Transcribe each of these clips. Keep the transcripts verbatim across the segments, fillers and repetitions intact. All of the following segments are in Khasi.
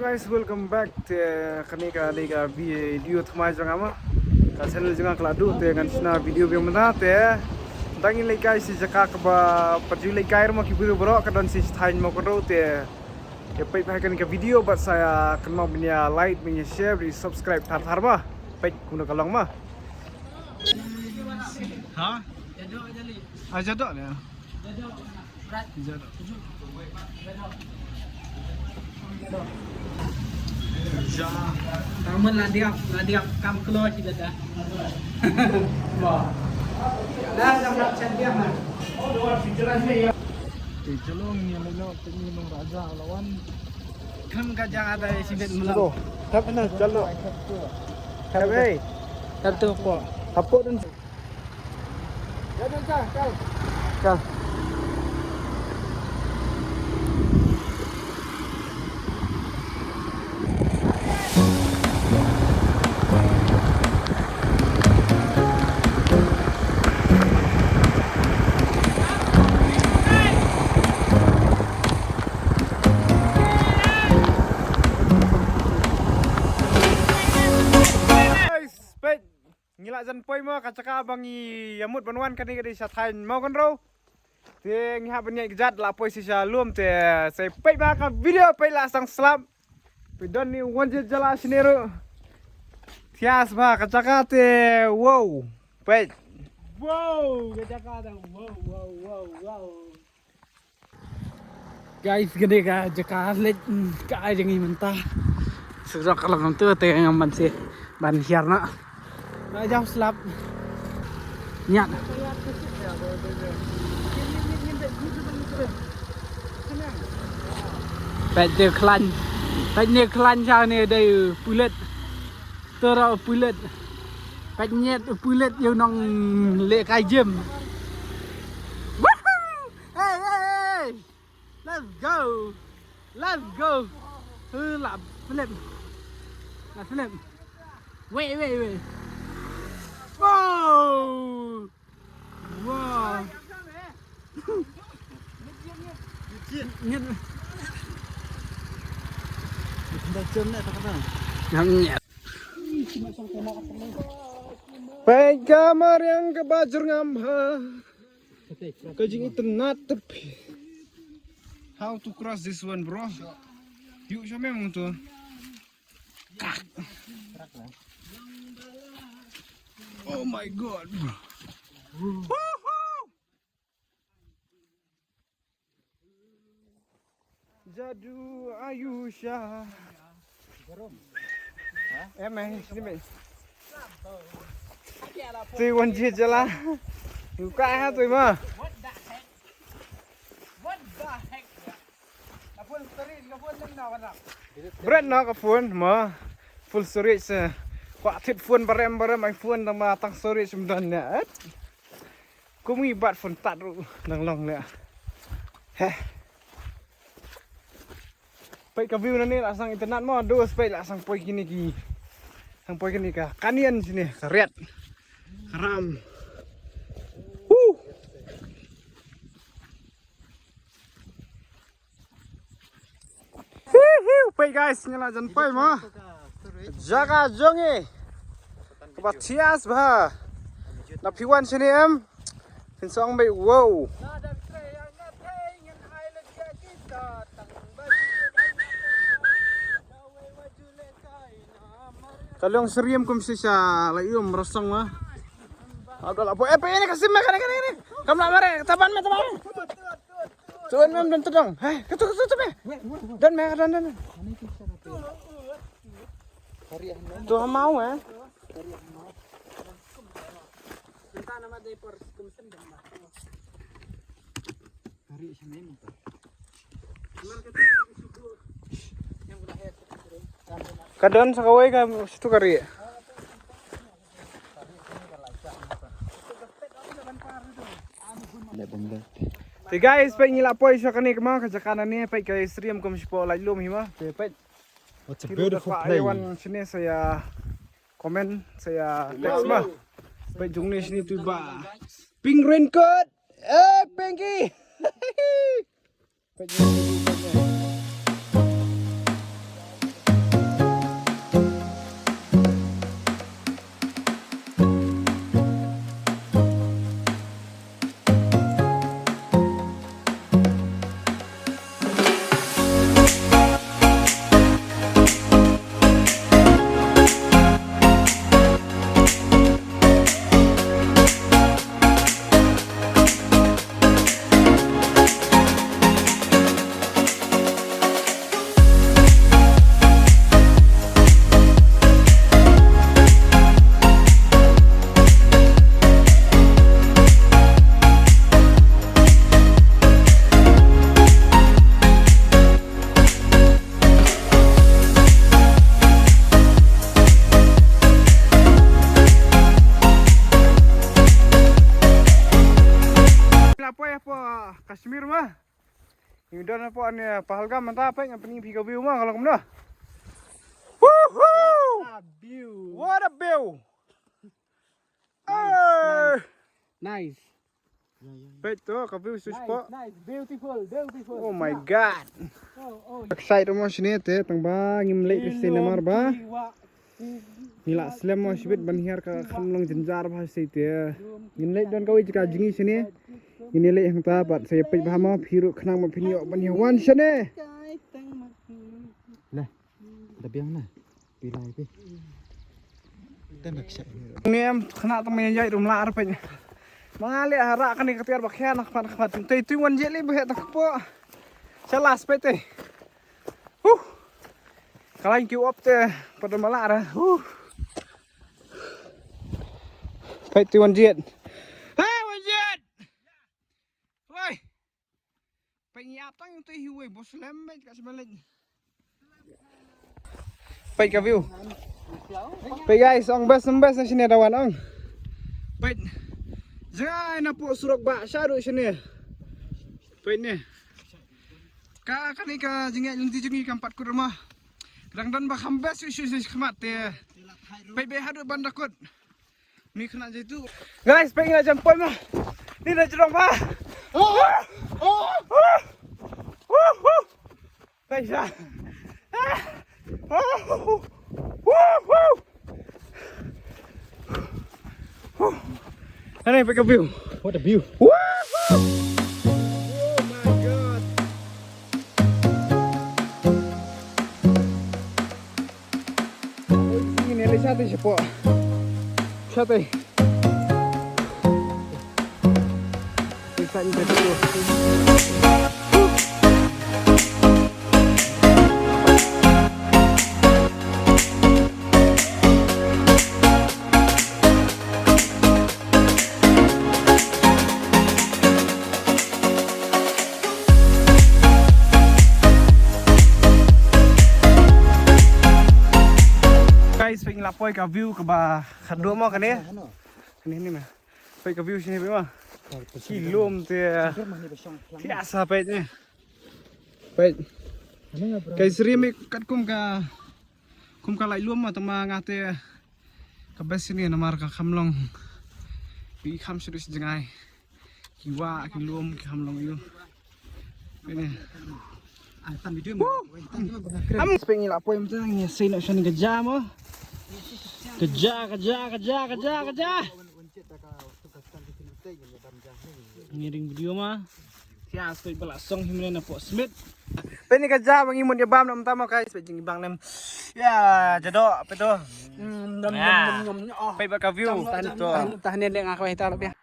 Guys, welcome back. Te kane ka dei ka video thymmai jong nga ma. Ka channel jong nga ka la duh te ngan shna video biang mynta te. Tang ngi leit kai sha jaka kaba pat ju leit kai ma ki briew baroh, ka don sha thaiñ Mawkynrew te. Te peit bha kane ka video bad sa kynmaw ban ïa like, ban ïa share, ban ïa subscribe thar thar ma. Peit kumno ka long ma. Ha? Ah, Jadok ne. Kamu la diap, la diap kam keluar sih dah. Dah dah nak chat dia mah. Te chalong ni lo lo te ni nong raja lawan. Kam ka jang ada sibet melo. Tap na chalong. Tap eh. Tap tu po. Hapo dan. Guys, peit. Ngi la jan poi mo ka jaka ba ngi ïa mut ban wan kane ka dei sha thaiñ Mawkynrew. Te ngi hap ban ïaid kjat la poi sha lum te sa peit bha ka video peit la sdang slap. Peit don ni wan jia jala shane ruh. Thias bha ka jaka te wow. Peit. Wow, ka jaka da wow wow wow wow. Guys, kane ka jaka leit, mm, ka ai jong ngi mynta. Suk jong ka long tu te ngam ban se ban hiar na. Ba jam slap. Nyat. Peit de klan. Peit ne klan jang ne dei pulet. Tero pulet. Peit nyet pulet ïa u nong leh kai gym. Woohoo! Hey, hey, hey! Let's go! Let's go! Hư la Philip. La Philip. Wait, wait, wait. Wow! Wow! Nyet. Nyet. Peit ka mariang kaba jyrngam ha. Ka jingitynnat te phi. How to cross this one, bro? Yu sha mem to. Oh my God, bro. Woohoo! Jadu Ayusha. Em eh, sini meh. Tui wan jia jala. Buka ha tui ma. Bret na ka phone ma. Full storage se. Kwah thied phone barem barem iPhone tang ma tang storage ym don ne. Kum ngi bat phone tad ruh nang long ne. Heh. Peit ka view na ne la sang internet mo, dos peit la sang poi kine ki. Sang poi kine ka kanian sini ka riat. Karam. Huh. Hiu, hiu, peit guys, ngi la jan poi mo. Jaka jong ngi. Kaba thias bha. Na phi wan shane em. Phin song beit wow. Ka long syriem kum shisha la ium rasong ma. Abdallah, eh, peit ne ka sim me kane kane kane. Kam la mare, taban me taban. Tuan mem don tedong. Hei, ketu ketu tu me. Don me don don. Tu mau eh. Ka don sa kawei ka situ ka ri. Te guys, peit ngi la poi sha kane ka ma ka jaka na ne peit ka syriem kum shipo lait lum hi ma. Te peit. What a beautiful place. Wan shane sa ïa comment sa ïa text ma. Peit jong ne shane tu ba. Pink raincoat. Eh, Pinky. Peit jong ne. Apo, apo, Kashmir ma. Ngi don hapoh ne Pahalgam mynta, peit nga pyni phi ka view ma, ka long kumno. Woohoo! What a view. What a view. Nice, eh, nice. Peit to ka view shuh shuh. Nice, beautiful, beautiful. Oh my God. Oh, oh. Excited mo shane te, tang ba ngim leit ka sien namar ba ngi la slem mo shibit ban hiar ka kham long jynjar bha shisha te. Ngin leit don kawei jaka jngi shane. Ngin leit hangta pat sa ïa peit bha mo, phi ruh khnang ba phin ïoh ban ïa wan shane. Le. Da biang na. Pi lai pi. Te nak sha. Ni em khnang tang ma ïa ïaid rum lah ar peit. Ma nga leh ha rah kane ka tiar ba khia na khmat khmat. Te tu wan je leh ba heh tang kpoh. Sha last peit te. Huh. Ka lain ki op te pat da ma lah ra. Huh. Peit tu wan jied. Hey wan jied. Woi. Peit ngi ap tang tu hi woi, bos lem peit ka sma leit. Peit ka view. Peit guys, ong best, ong best na shane da wan ong. Peit. Jngai na pok surok ba shaduh shane. Peit ne. Ka kane ka jingïaid lynti jong ngi kam pat kut ma. Dang don ba kham best shuh shuh shuh khmat te. Peit be haduh ban da kut. Ni kena je tu. Guys, peit ngi la jan poi ma. Ni na jrong ma. Oh, oh, oh. Guys, ah. Ah. Oh. Woo, woo. Woo. Ani peit ka view. What a view. Woo, woo. Oh my God. Oi, ini ada sate siapa? Sate. Bisa ini satu. Guys, peit ngi la poi ka view kaba khadduh mo kane. Kane ni ma. Peit ka view shane peit ma. Ki lum te. Ki asa peit ne. Peit. Ka sri mi katkum ka Kum ka lait lum ma tang ma nga te ka best ne namar ka kham long. Ki kham shu dei jngai. Ki wah ki lum ki kham long ïu. Ini. Am spek ngi la poi mynta ngi sei noh shan ka ja mo. Ka ja, ka ja, ka ja, ka ja, ka ja. Ngi ring video ma. Sia soi bala song him ne na pok smit. Peit ni ka ja ba ngi mut ïa bam nam tama kai soi jing bang nem. Ïa jado peit to. Mm, nom, nom, nom, nom, nom. Oh. Peit ba ka view. Tahan, tahan, tahan ne le nga ka wai ta lo pia.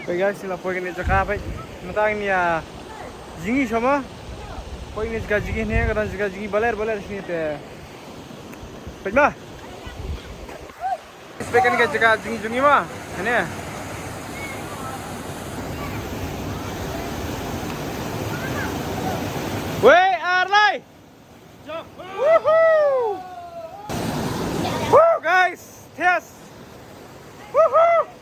Hey guys, ngi la poi kane jaka peit. Mynta ngi ïa jngi sha ma. Poi kane jaka jngi ne, ka don jaka jngi baler baler shane te. Peit ma. Peit kane ka jaka jngi jngi ma. Kane. Wei ar lai. Woohoo! Woo guys, yes. Woohoo!